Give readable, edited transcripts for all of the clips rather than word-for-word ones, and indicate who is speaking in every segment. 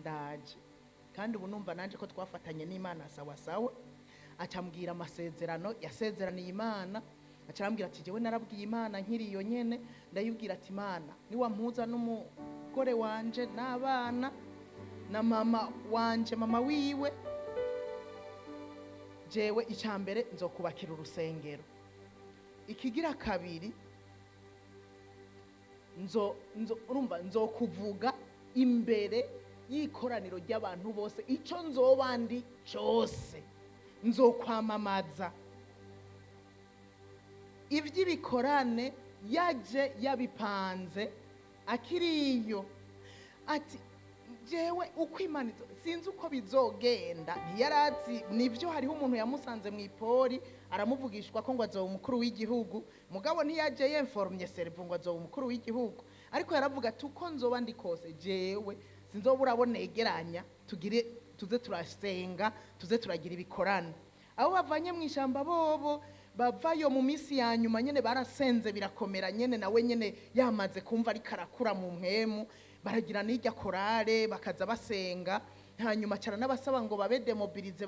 Speaker 1: Ndaje kandi ubu numva nanje ko twafatanye n'Imana sawa sawa. Acambwira amasezerano yasezeraniye Imana, aca arambwira ati: "Jewe narabwiye Imana nkiri iyo nyene, ndayibwira ati: 'Imana, niwampuza n'umugore wanje n'abana na mama wanje, mama wiwe, jewe icya mbere nzokubakira urusengero. Ikigira kabiri, nzo nzo urumva nzokuvuga imbere y'ikoraniro ry'abantu bose. Icyo nzoba ndi cyose nzokwamamaza.'" Iby'ibikorane yaje yabipanze akiriyo, ati: "Jewe uko Imana sinzi uko bizogenda." Ntiyarazi nibyo. Hariho umuntu yamusanze mu ipori, aramuvugishwa ko ngo azoba umukuru w'igihugu, mugabo ntiyaje yemforumye serivu ngo azoba umukuru w'igihugu, ariko yaravuga ati: "Uko nzoba ndi kose, jewe sinzoba urabona negeranya, tugire tuze turasenga, tuze turagira ibikorane." Abo bavanye mu ishyamba bobo bavayo mu minsi ya nyuma nyene barasenze birakomera nyene, nawe nyene yamaze kumva ariko arakura mu mpwemu, baragira n'irya chorale, bakaza basenga. Hanyuma cara n'abasaba ngo babe démobilisés,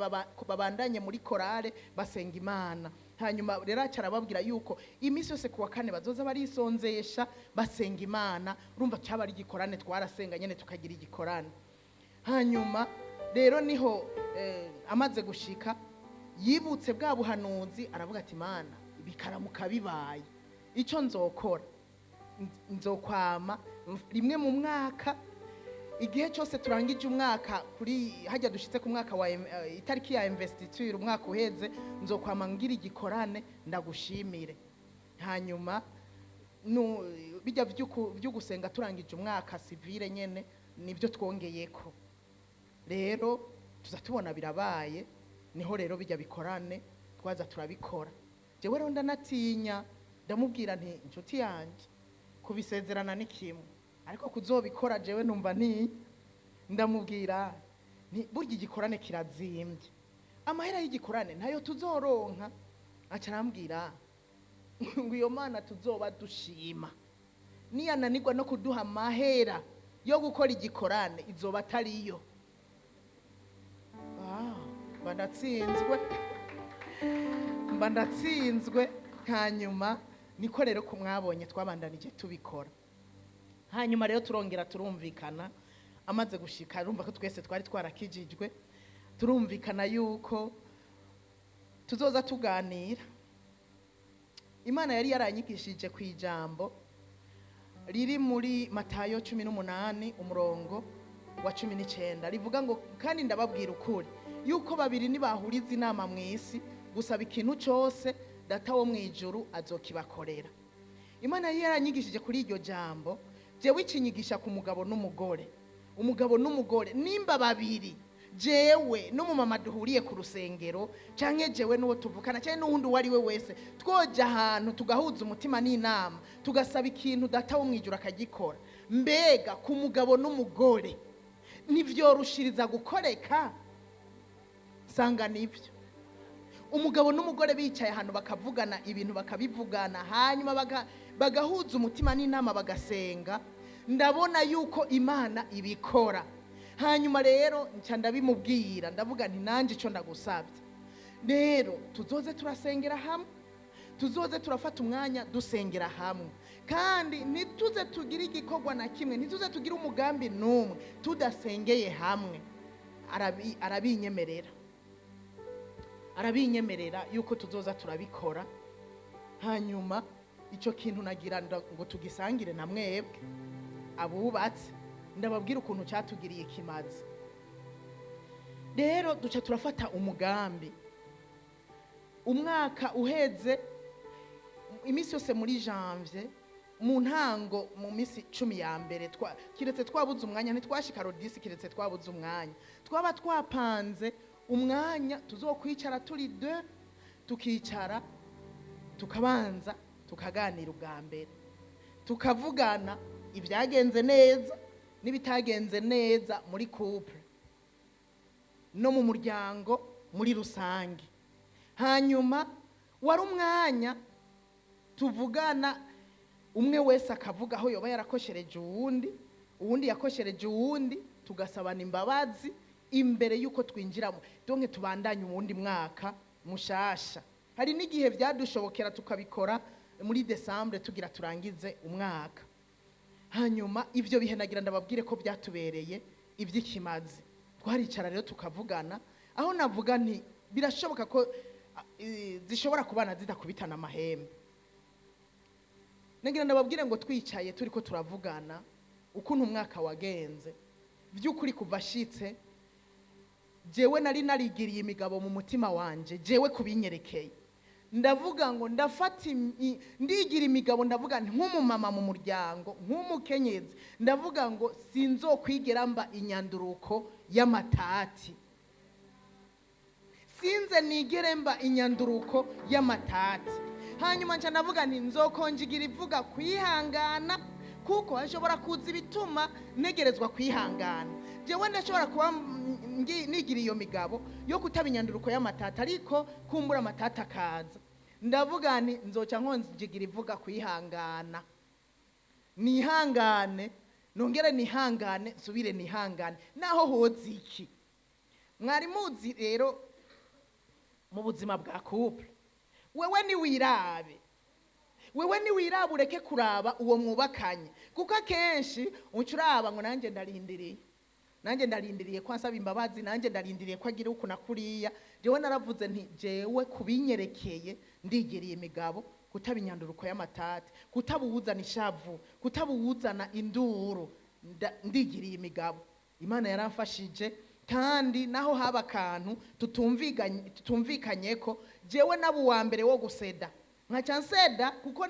Speaker 1: babandanye muri chorale basenga Imana. Hanyuma rero aca arababwira yuko iminsi yose kuwa kane bazoza barisonzesha basenga Imana. Urumva cyaba ari igikorane, twarasenga nyene tukagira igikorane. Hanyuma rero niho amaze gushika yibutse bwa buhanuzi, aravuga ati: "Imana, bikaramuka bibaye, icyo nzokora, nzokwama rimwe mu mwaka, igihe cyose turangije umwaka, kuri hajya dushitse ku mwaka wa itariki ya investiture, umwaka uheze, nzokwama ngira igikorane ndagushimire." Hanyuma bijya vy'ugusenga turangije umwaka civil nyene nibyo twongeyeko. Rero tuza tubona birabaye, niho rero bijya bikorane twaza turabikora. Jewe rero ndanatinya, ndamubwira nti: "Inshuti yanjye, kubisezerana ni kimwe, ariko kuzobikora jewe numva ntinya." Ndamubwira nti: "Burya igikorane kirazimbye, amahera y'igikorane ntayo tuzoronka." Aca arambwira ngo iyo Mana tuzoba dushima niyananirwa no kuduha amahera yo gukora igikorane, izoba atariyo. Ah, mba ndatsinzwe, mba ndatsinzwe. Hanyuma niko rero ko mwabonye twabandanije tubikora. Hanyuma rero turongera turumvikana, amaze gushika urumva ko twese twari twarakijijwe, turumvikana yuko tuzoza tuganira. Imana yari yaranyigishije ku ijambo riri muri Matayo 18 umurongo wa 19, rivuga ngo: "Kandi ndababwira ukuri yuko babiri nibahuriza inama mu isi gusaba ikintu cyose, Data wo mu ijuru azokibakorera." Imana yari yaranyigishije kuri iryo jambo, jewe ikinyigisha ku mugabo n'umugore. Umugabo n'umugore, nimba babiri, jewe n'umumama duhuriye ku rusengero, canke jewe n'uwo tuvukana, canke n'uwundi uwo ari we wese, twoja ahantu tugahuza umutima n'inama, tugasaba ikintu, Data wo mu ijuru akagikora, mbega ku mugabo n'umugore ntivyorushiriza gukoreka? Sanga nivyo. Umugabo n'umugore bicaye ahantu bakavugana ibintu, bakabivugana, hanyuma bagahuza umutima n'inama, bagasenga, ndabona yuko Imana ibikora. Hanyuma rero nca ndabimubwira, ndavuga nti: "Nanjye icyo ndagusabye rero, tuzoze turasengera hamwe, tuzoze turafata umwanya dusengera hamwe, kandi ntituze tugire igikorwa na kimwe, ntituze tugire umugambi n'umwe tudasengeye hamwe." Arabinyemerera, arabinyemerera yuko tuzoza turabikora. Hanyuma icyo kintu nagira ngo tugisangire na mwebwe abubatse, ndababwira ukuntu cyatugiriye ikimazi. Rero duca turafata umugambi. Umwaka uheze, iminsi yose muri janvier mu ntango, mu minsi 10 ya mbere, kiretse twabuze umwanya, ntitwashika le 10 kiretse twabuze umwanya, twaba twapanze umwanya tuzokwicara turi deux, tukicara tukabanza tukaganira. Ubwa mbere tukavugana ibyagenze neza n'ibitagenze neza muri couple no mu muryango muri rusange. Hanyuma wari umwanya tuvugana, umwe wese akavuga aho yoba yarakoshereje uwundi, uwundi yakoshereje uwundi, Tugasabana imbabazi imbere y'uko twinjiramo, donc tubandanye uwundi mwaka mushasha. Hari n'igihe byadushobokera tukabikora muri décembre, tugira turangize umwaka. Hanyuma ibyo bihe nagira ndababwire ko byatubereye iby'ikimazi. Twaricara rero tukavugana. Aho navuga nti birashoboka ko zishobora kubana zidakubitana amahembe. Nagira ndababwire ngo twicaye turi ko turavugana ukuntu umwaka wagenze, by'ukuri kuva ashitse, jewe nari narigiriye imigabo mu mutima wanje. Jewe kubinyerekeye, ndavuga ngo ndafata ndigira imigabo, ndavuga nti nk'umumama mu muryango, nk'umukenyezi, ndavuga ngo sinzokwigera mba inyanduruko y'amatati, sinze nigere mba inyanduruko y'amatati. Hanyuma nca ndavuga nti nzokonjigira ivuga kwihangana, kuko hashobora kuza ibituma ntegerezwa kwihangana. Jewe ndashobora kuba nigira iyo migabo yo kutaba inyanduruko y'amatata, ariko kumbura amatata akaza. Ndavuga nti nzoca nkonjigira ivuga kwihangana, nihangane, nongere nihangane, nsubire nihangane, naho hoza iki. Mwari muzi rero mu buzima bwa couple, wewe niwirabe, wewe niwirabe, ureke kuraba uwo mwubakanye, kuko akenshi uca uraba ngo nanjye ndarindiriye, nanjye ndarindiriye ko ansaba imbabazi, nanjye ndarindiriye ko agira uku na kuriya. Jewe naravuze nti jewe kubinyerekeye ndigiriye imigabo kutaba inyanduruko y'amatati, kutaba uwuzana ishavu, kutaba uwuzana induru. Ndigiriye imigabo. Imana yaramfashije, kandi naho haba akantu tutumvikanye ko, jewe naba uwa mbere wo guseda, nkaca nseda, kuko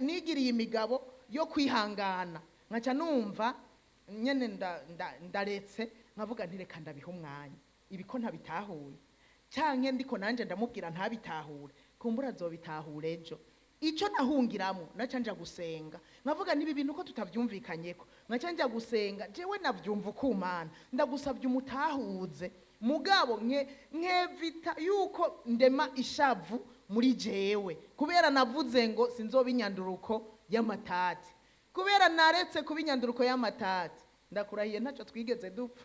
Speaker 1: nigiriye imigabo yo kwihangana. Nkaca numva nyene ndaretse, nkavuga nti reka ndabiha umwanya, ibi ko ntabitahuye, canke ndiko nanje ndamubwira ntabitahure, kumbura azobitahura ejo. Ico nahungiramo, naca nja gusenga, nkavuga nibi bintu ko tutavyumvikanyeko, nkaca nja gusenga. Jewe navyumva ukumana, ndagusabye umutahuze, mugabo nke nkevita yuko ndema ishavu muri jewe, kubera navuze ngo sinzoba inyanduruko y'amatati. Kubera naretse kuba inyanduruko y'amatati, ndakurahiye ntacyo twigeze dupfa.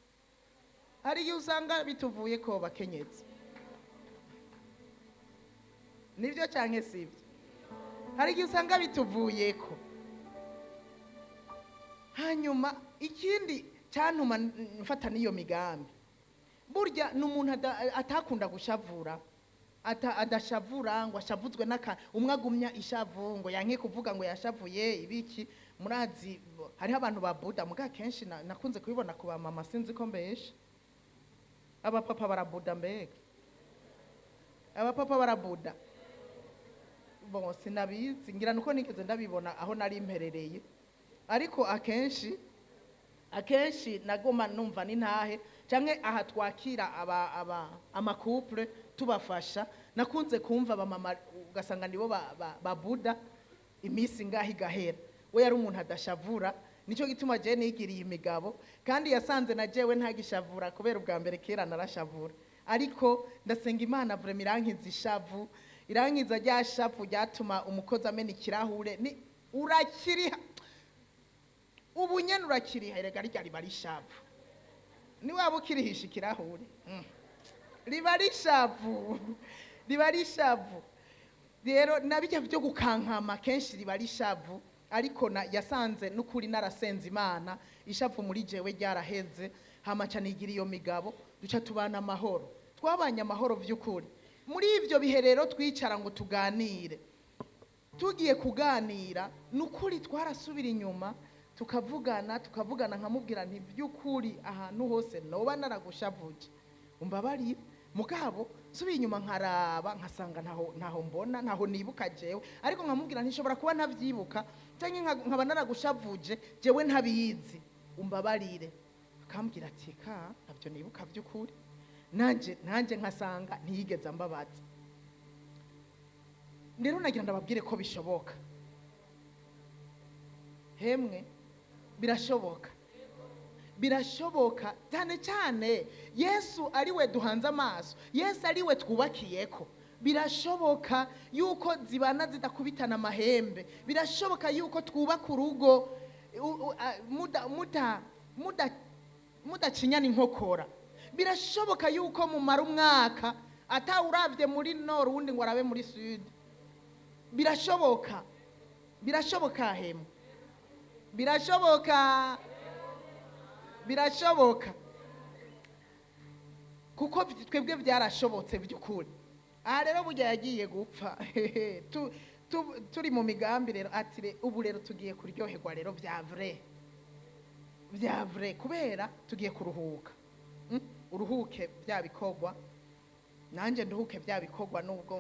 Speaker 1: Hari igihe usanga bituvuye ko bakenyezi, nibyo canke sibyo? Hari igihe usanga bituvuye ko. Hanyuma ikindi cyantuma mfata n'iyo migambi, burya ni umuntu atakunda gushavura, adashavura ngo ashavuzwe n'aka umwe agumya ishavu, ngo yanke kuvuga ngo yashavuye ibiki. Murazi hariho abantu babuda, muga kenshi nakunze kubibona ku bamama. Sinzi ko mbesha, abapapa barabuda? Mbega abapapa barabuda? Bon, sinabizi, ngira nuko nigeze ndabibona aho nari mperereye, ariko akenshi akenshi nagoma numva n'intahe canke aha twakira aba ama couples tubafasha, nakunze kumva abamama, ugasanga nibo babuda iminsi ngaho igahera. We yari umuntu adashavura, nicyo gituma jewe nigiriye imigabo, kandi yasanze na jewe ntagishavura, kubera ubwa mbere kera narashavura, ariko ndasenga Imana, vraiment irankiza ishavu, irankiza rya shavu ryatuma umukozi amena ikirahure. Ni urakiriha ubu nyene, urakiriha. Erega rirya riba rishavu, niwaba ukirihisha ikirahure, riba rishavu, riba rishavu. Rero na bijya byo gukankama kenshi riba rishavu, ariko na yasanze n'ukuri narasenze Imana, ishavu muri jewe ryaraheze. Hama ca nigira iyo migabo, duca tubana amahoro, twabanye amahoro vy'ukuri. Muri ivyo bihe rero twicara ngo tuganire, tugiye kuganira, nukuri twarasubira inyuma tukavugana, tukavugana, nkamubwira nti by'ukuri ahantu hose noba naragushavuje umbabarire, mugabo nsubiye inyuma nkaraba nkasanga ntaho mbona, ntaho nibuka jewe, ariko nkamubwira ntishobora kuba ntavyibuka, canke nkaba naragushavuje jewe ntabizi, umbabarire. Akambwira ati ka ntabyo nibuka by'ukuri. Nanje nkasanga ntiyigeze ambabaza. Rero nagira ndababwire ko bishoboka, hemwe birashoboka, birashoboka cyane cyane Yesu ari we duhanze amaso, Yesu ari we twubakiyeko. Birashoboka yuko zibana zidakubitana amahembe. Birashoboka yuko twubaka urugo muda muda muda. Mudacinyana inkokora, birashoboka yuko mumara umwaka atawuravye muri nord, uwundi ngo arabe muri sud. Birashoboka, birashoboka hemu, birashoboka, birashoboka, kuko twebwe byarashobotse by'ukuri. Aha rero burya yagiye gupfa turi mu migambi rero, ati ubu rero tugiye kuryoherwa rero bya vrai, bya vrai, kubera tugiye kuruhuka. Uruhuke bya bikorwa, nanjye nduhuke bya bikorwa, nubwo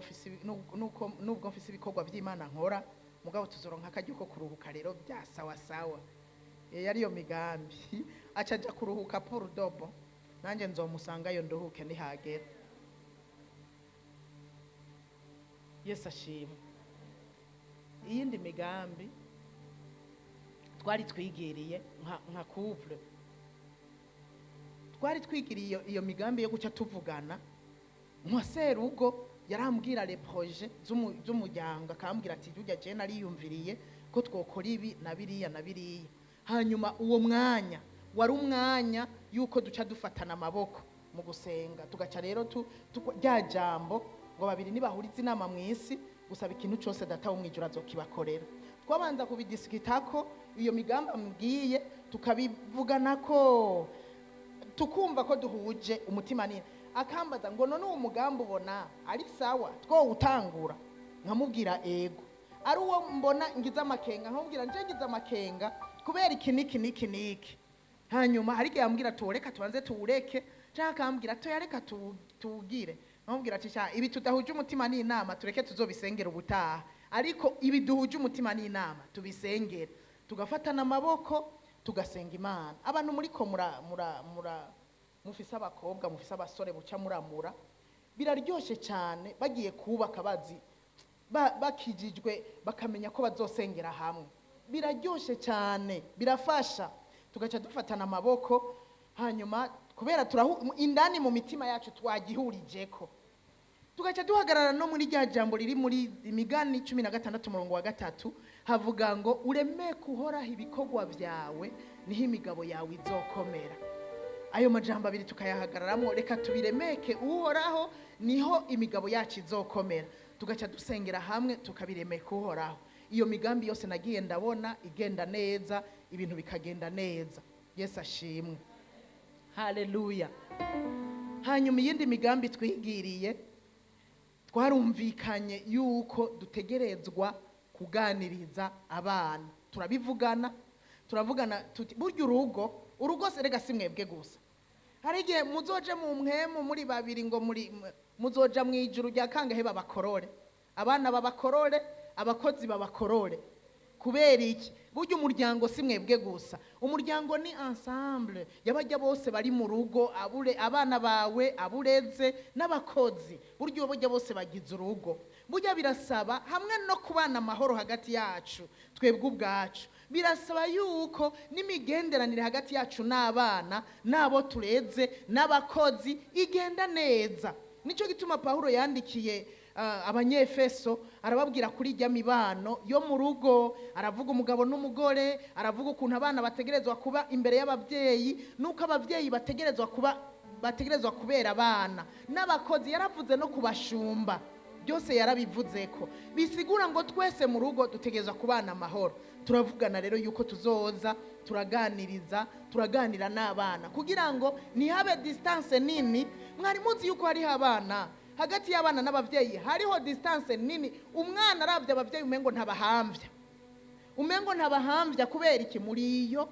Speaker 1: mfise ibikorwa by'Imana nkora, mugabo tuzoronka akaryo ko kuruhuka rero bya sawa sawa. Yari iyo migambi, aca aja kuruhuka pour de bon, nanjye nzomusangayo nduhuke nihagera. Yesu ashimwe. Iyindi migambi twari twigiriye nka couple, twari twigiriye iyo migambi yo guca tuvugana nka serugo. Yarambwira les projets z'umuryango, akambwira ati: "Jya, je nariyumviriye ko twokora ibi na biriya na biriya." Hanyuma uwo mwanya wari umwanya yuko duca dufatana amaboko mu gusenga, tugaca rero rya jambo ngo babiri nibahuriza inama mu isi gusaba ikintu cyose, Data wo mu ijuru azokibakorera. Twabanza kubidisikitako, iyo migambi ambwiye tukabivuganako, tukumva ko duhuje umutima nini. Akambaza ngo: "None uwo mugambi ubona ari sawa twowutangura?" Nkamubwira ego. Ari uwo mbona ngize amakenga, nkamubwira: "Nje ngize amakenga kubera iki niki niki niki." Hanyuma hari igihe yambwira: "Tuwureka, tubanze tuwureke," cyangwa akambwira: "Toya, reka tuwugire." Nkamubwira ati: "Sha, ibi tudahuje umutima n'inama tureke, tuzobisengera ubutaha, ariko ibi duhuje umutima n'inama tubisengere." Tugafatana amaboko, tugasenga Imana. Abantu muri ko mura mura mura mufise abakobwa, mufise abasore, buca muramura, biraryoshe cyane bagiye kubaka bazi bakijijwe, bakamenya ko bazosengera hamwe. Biraryoshe cyane, birafasha. Tugaca dufatana amaboko, hanyuma kubera turahu indani mu mitima yacu twagihurijeko, tugaca duhagarara no muri rya jambo riri muri Imigani 16 umurongo wa 3, havuga ngo: "Uremeke Uhoraho ibikorwa byawe, niho imigabo yawe izokomera." Ayo majambo abiri tukayahagararamo: reka tubiremeke Uhoraho, niho imigabo yacu izokomera. Tugaca dusengera hamwe, tukabiremeka Uhoraho. Iyo migambi yose nagiye ndabona igenda neza, ibintu bikagenda neza. Yesu ashimwe, haleluya. Hanyuma iyindi migambi twigiriye, twarumvikanye yuko dutegerezwa kuganiriza abana. Turabivugana, turavugana tuti burya urugo se rega si mwebwe gusa. Hari igihe muzoje mu mpwemu muri babiri ngo muri muzoja mu ijuru rya kangahe, babakorore abana, babakorore abakozi, babakorore. Kubera iki? Burya umuryango si mwebwe gusa, umuryango ni ensemble y'abajya bose bari mu rugo, abure abana bawe, abureze n'abakozi. Burya burya bose bagize urugo. Burya birasaba, hamwe no kubana amahoro hagati yacu twebwe ubwacu, birasaba yuko n'imigenderanire hagati yacu n'abana n'abo tureze n'abakozi igenda neza. Nicyo gituma Pawulo yandikiye Abanyefeso, arababwira kuri ijya mibano yo mu rugo, aravuga umugabo n'umugore, aravuga ukuntu abana bategerezwa kuba imbere y'ababyeyi, n'uko ababyeyi bategerezwa kubera abana n'abakozi. Yaravuze no kubashumba, byose yarabivuze ko bisigura ngo twese mu rugo dutegerezwa kubana amahoro. Turavugana rero yuko tuzoza turaganiriza, turaganira n'abana kugira ngo ntihabe distance nini. Mwari muzi yuko hariho abana, hagati y'abana n'ababyeyi hariho distance nini? Umwana arabye ababyeyi umengo ntabahambya, umengo ntabahambya. Kubera iki? Muri iyo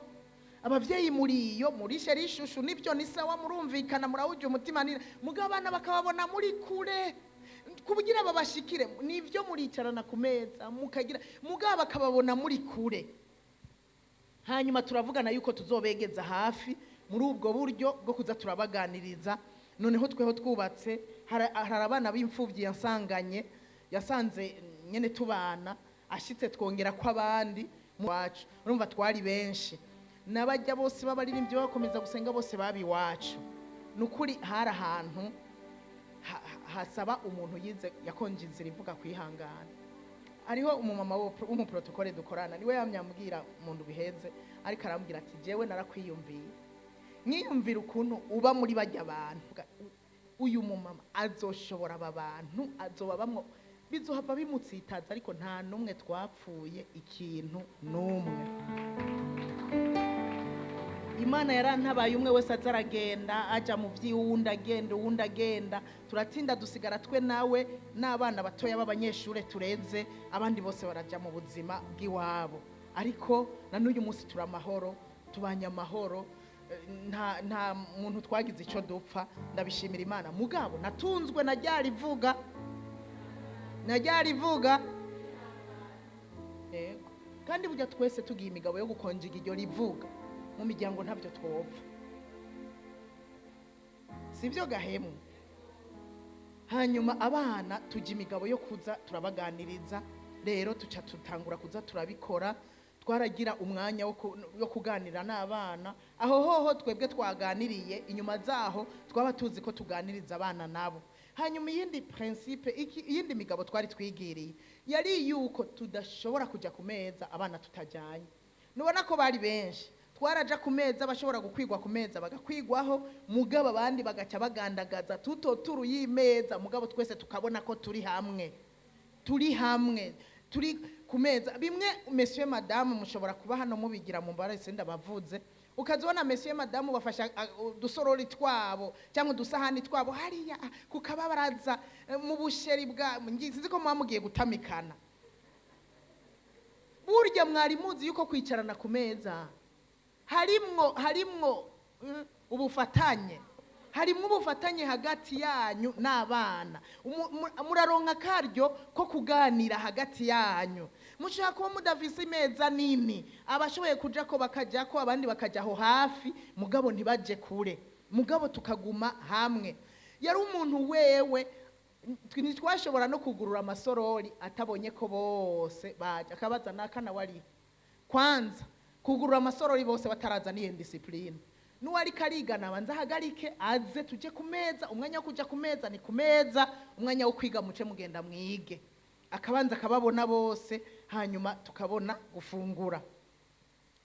Speaker 1: ababyeyi, muri iyo muri chéri, chouchou, nibyo ni sawa, murumvikana, murawujya umutima nini, mugabo abana bakababona muri kure. Kugira babashikire, nibyo muricarana ku meza mukagira, mugabo bakababona muri kure. Hanyuma turavugana yuko tuzobegeza hafi muri ubwo buryo bwo kuza turabaganiriza. Noneho tweho twubatse, hari abana b'imfubyi yansanganye, yasanze nyene tubana, ashitse twongera ko abandi mu wacu. Urumva twari benshi, n'abajya bose b'abaririmbyi bakomeza gusenga, bose baba iwacu. Ni ukuri hari ahantu hasaba umuntu yize yakonje inzira ivuga kwihangana. Hariho umumama w'umuprotokole dukorana, niwe yamye ambwira mu ndwi biheze, ariko arambwira ati: "Jewe narakwiyumviye." Mwiyumvira ukuntu uba muri bajya abantu, uyu mumama azoshobora aba bantu, azoba bamwo, bizohava bimutsitaza, ariko nta n'umwe twapfuye ikintu n'umwe. Imana yarantabaye, umwe wese aza aragenda aja mu by'iwundi, agenda uwundi agenda, turatinda dusigara twe nawe n'abana batoya b'abanyeshure tureze, abandi bose baraja mu buzima bw'iwabo. Ariko na n'uyu munsi turi amahoro, tubanye amahoro, nta muntu twagize ico dupfa, ndabishimira Imana. Mugabo natunzwe na ryarivuga, na ryarivuga. Yego, kandi burya twese tugiye imigabo yo gukonjiga iryo rivuga mu miryango, ntabyo twopfa, sibyo gahemu. Hanyuma abana tujya imigabo yo kuza turabaganiriza. Rero tuca tutangura kuza turabikora, twaragira umwanya wo kuganira n'abana. Aho hoho twebwe twaganiriye, inyuma zaho twaba tuzi ko tuganiriza abana nabo. Hanyuma iyindi principe, iyindi migabo twari twigiriye yari yuko tudashobora kujya ku meza abana tutajyanye. Nubona ko bari benshi, twaraja ku meza, bashobora gukwigwa ku meza bagakwigwaho, mugabo abandi bagaca bagandagaza tuto turu y'imeza, mugabo twese tukabona ko turi hamwe, turi hamwe, turi ku meza. Bimwe monsieur madame mushobora kuba hano mubigira mu mbara, ndabavuze, ukazibona monsieur madame bafasha udusorori twabo cyangwa udusahani twabo hariya ku kababaraza, mu busheri bwa sinzi ko muba mugiye gutamikana. Burya mwari muzi yuko kwicarana ku meza harimwo ubufatanye, harimwo ubufatanye hagati yanyu n'abana. Muraronka karyo ko kuganira hagati yanyu. Mushobora kuba mudafise imeza nini, abashoboye kuja ko bakaja ko, abandi bakaja aho hafi, mugabo ntibaje kure, mugabo tukaguma hamwe. Yari umuntu wewe ntitwashobora no kugurura amasorori atabonye ko bose baje, akabaza nakana wari kwanza kugurura amasorori bose bataraza. Niyo discipline, n'uwari karigana abanza ahagarike aze tujye ku meza. Umwanya wo kuja ku meza ni ku meza, umwanya wo kwiga muce mugenda mwige. Akabanza akababona bose, hanyuma tukabona gufungura.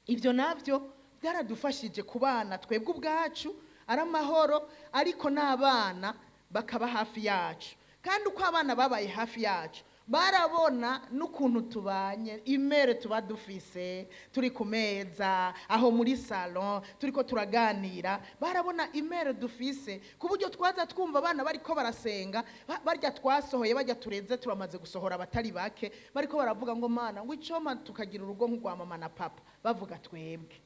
Speaker 1: Ibyo nabyo byaradufashije kubana twebwe ubwacu ari amahoro, ariko n'abana bakaba hafi yacu. Kandi uko abana babaye hafi yacu, barabona n'ukuntu tubanye, imere tuba dufise turi ku meza, aho muri salon turiko turaganira, barabona imere dufise, ku buryo twaza twumva abana bariko barasenga, barya twasohoye, barya tureze, turamaze gusohora abatari bake, bariko baravuga ngo Mana, ngo icoma tukagira urugo nk'urwa mama na papa, bavuga twebwe.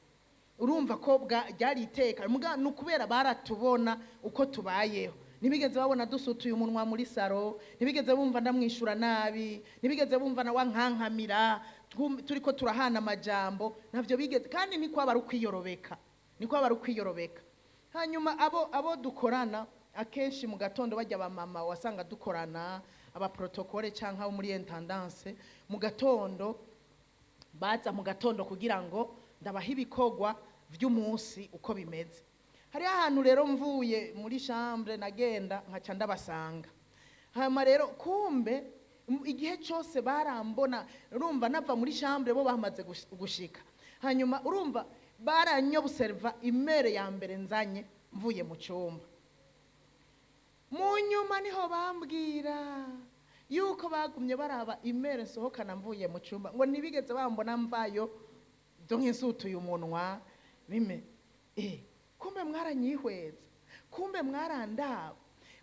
Speaker 1: Urumva ko ryari iteka, muga ni ukubera baratubona uko tubayeho. Ntibigeze babona dusutuye umunwa muri salon, ntibigeze bumva ndamwishura nabi, ntibigeze bumva nawe nkankamira turiko turahana amajambo, ntabyo bigeze. Kandi niko aba ari ukwiyorobeka, niko aba ari ukwiyorobeka. Hanyuma abo dukorana akenshi mu gatondo, bajya abamama wasanga dukorana, abaprotocole cyangwa abo muri intendance, mu gatondo baza mu gatondo kugira ngo ndabaha ibikorwa by'umunsi uko bimeze. Hariho ahantu rero mvuye muri chambre nagenda nkaca ndabasanga. Hanyuma rero kumbe igihe cyose barambona, urumva nava muri chambre bo bamaze gushika. Hanyuma urumva baranyobserva imere ya mbere nzanye mvuye mu cyumba. Mu nyuma niho bambwira yuko bagumye baraba imere nsohokana mvuye mu cyumba, ngo ntibigeze bambona mvayo byo nk'insutuye umunwa bime. Kumbe mwaranyihweza, kumbe mwarandaba.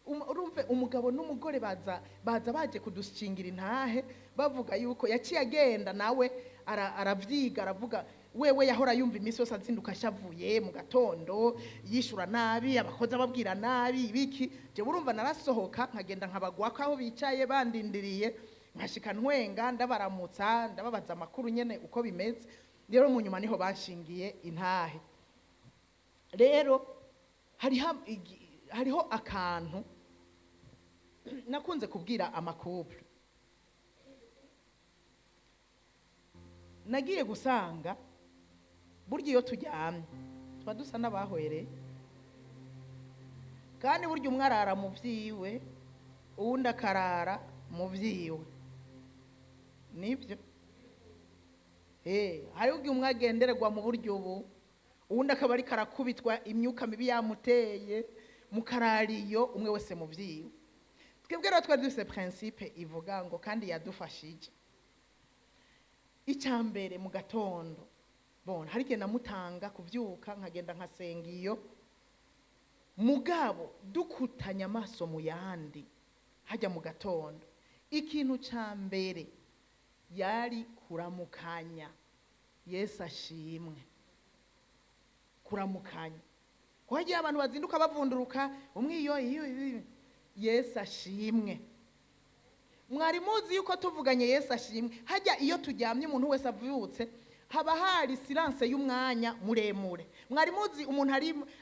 Speaker 1: Urumve umugabo n'umugore baza baje kudushingira intahe, bavuga yuko yaciye agenda nawe aravyiga, aravuga wewe yahora yumva iminsi yose azinduka ashavuye mu gatondo, yishura nabi abakozi, ababwira nabi ibiki. Je urumva narasohoka nkagenda nkabagwako aho bicaye bandindiriye, nkashika ntwenga, ndabaramutsa, ndababaza amakuru nyene uko bimeze. Rero mu nyuma niho banshingiye intahe. Rero hariho akantu nakunze kubwira amacouple. Nagiye gusanga burya iyo turyamye tuba dusa n'abahwereye, kandi burya umwe arara mu vyiwe, uwundi akarara mu vyiwe. Nibyo, hariho igihe umwe agendererwa mu buryo ubu, Uwundi akaba ariko arakubitwa imyuka mibi yamuteye, mukarariyo umwe wese mu vyiwe. Twebwe rero twari dufise principe ivuga ngo, kandi yadufashije, icya mbere mu gatondo, bon, hari igihe namutanga kuvyuka nkagenda nkasenga iyo, mugabo dukutanya amaso mu yandi hajya mu gatondo, ikintu ca mbere yari kuramukanya. Yesu ashimwe. Kuramukanya, kuko hagiye abantu bazinduka bavunduruka, umwe iyo iyo iyo. Yesu ashimwe. Mwari muzi yuko tuvuganye Yesu ashimwe, hajya iyo turyamye umuntu wese avyutse haba hari silence y'umwanya muremure. Mwari muzi umuntu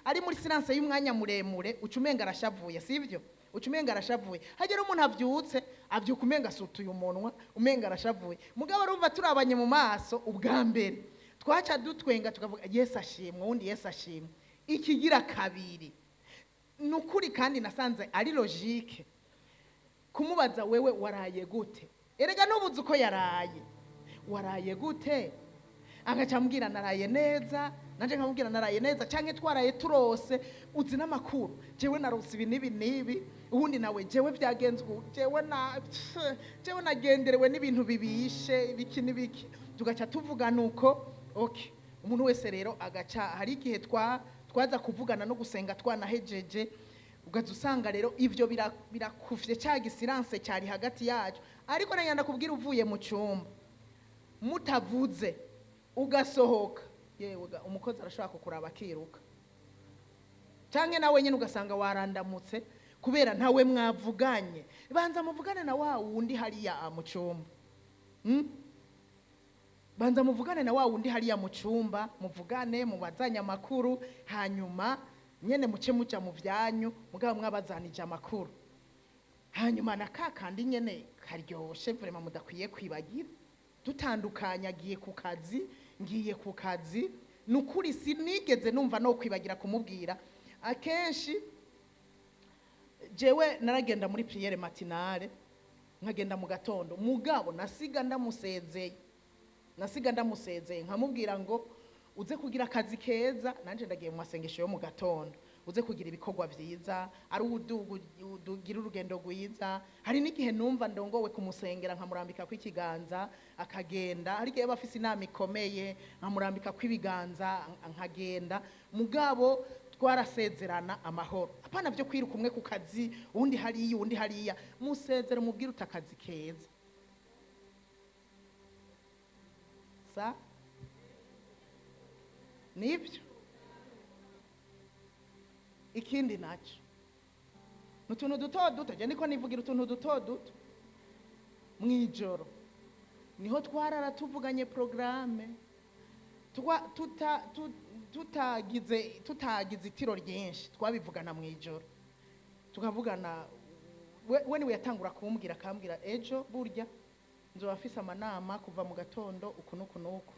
Speaker 1: ari muri silence y'umwanya muremure, uca umenga arashavuye, sivyo? Uca umenga arashavuye. Hagera umuntu avyutse, avyuka umenga asutuye umunwa, umenga arashavuye. Mugabo urumva turabanye mu maso ubwa mbere, twaca dutwenga tukavuga Yesu ashimwe, uwundi Yesu ashimwe. Ikigira kabiri, ni ukuri kandi nasanze ari logique kumubaza: wewe waraye gute? Erega nubuze uko yaraye. Waraye gute? Agaca ambwira naraye neza, nanje nkamubwira naraye neza, canke twaraye turose. Uzi n'amakuru? Jewe narose ibi n'ibi n'ibi. Ubundi nawe: jewe vyagenze uku, jewe nagenderewe n'ibintu bibishe, ibiki n'ibiki. Tugaca tuvugana uko. Okay, umuntu wese rero agaca, hari igihe twaza kuvugana no gusenga twanahejeje, ugaza usanga rero ivyo birakufye ca gisilence cyari hagati yacu. Ariko nagenda kubwira, uvuye mu cyumba mutavuze ugasohoka, yewe ga, umukozi arashobora kukuraba akiruka, canke nawe nyine ugasanga warandamutse kubera ntawe mwavuganye. Banza muvugane na wa wundi hariya mu cyumba. Banza muvugane na wa wundi hariya mu cyumba, muvugane, mubazanye amakuru, hanyuma nyene muce muja mu vyanyu, mugabo mwabazanije amakuru. Hanyuma na ka kandi nyene karyoshe vraiment mudakwiye kwibagira, dutandukanye, agiye ku kazi, ngiye ku kazi, ni ukuri sinigeze numva no kwibagira kumubwira. Akenshi jewe naragenda muri prière matinale, nkagenda mu gatondo, mugabo nasiga ndamusezeye, nasiga ndamusezeye, nkamubwira ngo uze kugira akazi keza, nanje ndagiye mu masengesho yo mu gatondo, uze kugira ibikorwa vyiza, ari uduga ugira urugendo rwiza. Hari n'igihe numva ndongowe kumusengera, nkamurambika kw'ikiganza akagenda. Hari igihe aba afise inama ikomeye, nkamurambika kw'ibiganza nkagenda. Mugabo twarasezerana amahoro, apana vyo kwiruka umwe ku kazi, uwundi hariya, uwundi hariya. Musezere, mubwire uti akazi keza. Sa nibyo. Ikindi nacyo ni utuntu duto duto, jya niko nivugira utuntu duto duto. Mu ijoro niho twarara tuvuganye porogaramu, tutagize itiro ryinshi, twabivugana mu ijoro, tukavugana. We niwe yatangura kumbwira, akambwira: ejo burya nzoba mfise amanama kuva mu gatondo uku n'uku n'uku,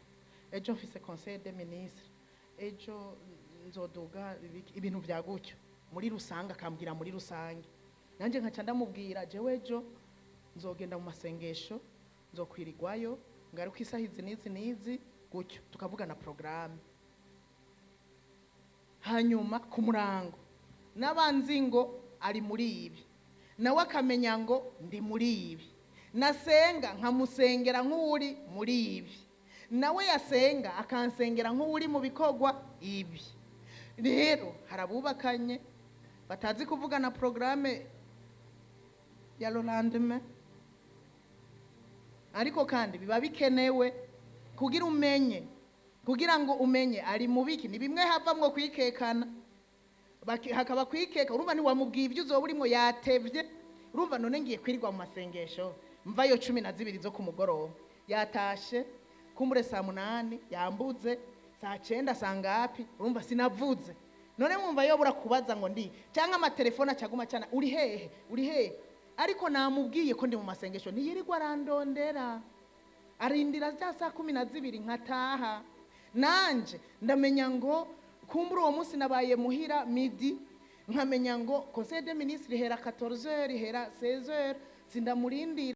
Speaker 1: ejo mfise conseil des ministres, ejo nzoduga ibintu vya gutyo muri rusange. Akambwira muri rusange, nanjye nkaca ndamubwira: jewe ejo nzogenda mu masengesho, nzokwirirwayo, ngaruka isaha izi n'izi n'izi, gutyo tukavugana porogaramu. Hanyuma ku murango n'abanzi ngo ari muri ibi, nawe akamenya ngo ndi muri ibi. Nasenga nkamusengera nk'uri muri ibi, nawe yasenga akansengera nk'uri mu bikorwa ibi. Rero hari abubakanye batazi kuvugana porogaramu ya le lendemain, ariko kandi biba bikenewe kugira umenye, kugira ngo umenye ari mu biki. Ni bimwe havamwo kwikekana. Hakaba kwikeka. Urumva ntiwamubwiye ibyo uzoba urimo, yatevye. Urumva none ngiye kwirirwa mu masengesho, mvayo 12 zo ku mugoroba, yatashe kumbure saa 8, yambuze saa 9, saa ngapi? Urumva sinavuze. None mwumva yobura kubaza ngo ndi, cyangwa amatelefone acaguma cyane: uri hehe, uri hehe? Ariko namubwiye ko ndi mu masengesho, ntiyirirwa arandondera, arindira za saa 12 nkataha. Nanje ndamenya ngo kumbura uwo munsi nabaye muhira midi, nkamenya ngo conseil des ministres ihera 14h, ihera 16h, sindamurindira.